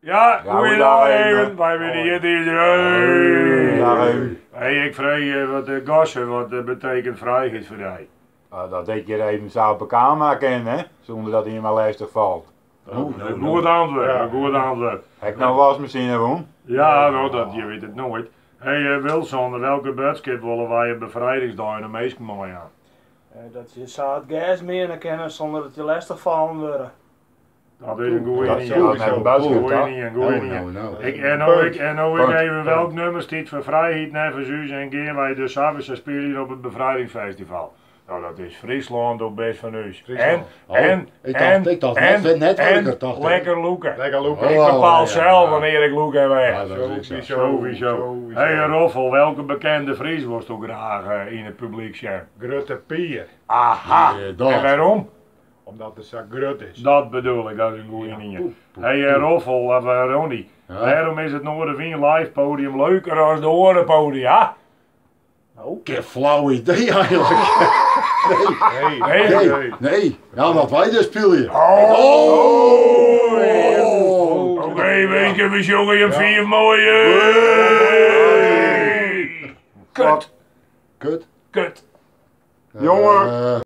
Ja, Ja, goeiedag goeiedag even. even. Wy binne hjir tiisdei. Dag even. Hey, ik freegje wat de Gosse, wat eh, betekent vrijheid foar dy? Uh, dat ik hjir even sa op de kamer kin, hè? Sûnder dat ien my lêstich falt. Een goed antwoord, Ja. een goed antwoord. Ha ik no waskmasine wûn? Ja, no, dat, je wit it noait. Hey eh, Wilson, welke boadskip wolle wy op befrijdingsdei de minsken meijaan? Dat je sa it gers meane kinne sûnder dat je lêstich fallen wurde. Dat is in goeie Dat ien. is net in boadskip, Goeie toch? ien, goeie Oh, ien. no, no. Ik, en no ik, en no ik Punt. even welk nummer stiet foar frijheid neffens ús en gean wy dus sawiesa spyljen op it befrijdingsfestival. No, dat is Fryslân, do bist fan ús. En, Fryslân. Oh, en, ik en, dacht- ik dacht en, net- net en wurker, dacht ik. lekker lûke. Lekker lûke. Oh, Ik bepaal ja, sels ja. wannear ik lûk en wêr. Ja, dat is ek sa. Sowieso. Sowieso. Hey Roffel, welke bekende Fries wolsto graach eh, yn it publyk sjen? Grutte Pier, Aha! Ja, dat. En wêrom? omdat it sa grut is. Dat bedoel ik, dat is in goeie ien. Hey eh, Roffel, of eh, Ronnie, Ja. wêrom is it Noardewyn live podium leuker as de oare podia? No. Ik heb flauw idee eigenlijk. Nee, Nee. Nee, nee. Ja, omdat wy dus spylje. Oh! Oh. Oké, minsken, we sjonge jim fiif moaie. Kut, Kut. kut. Jongen. Eh,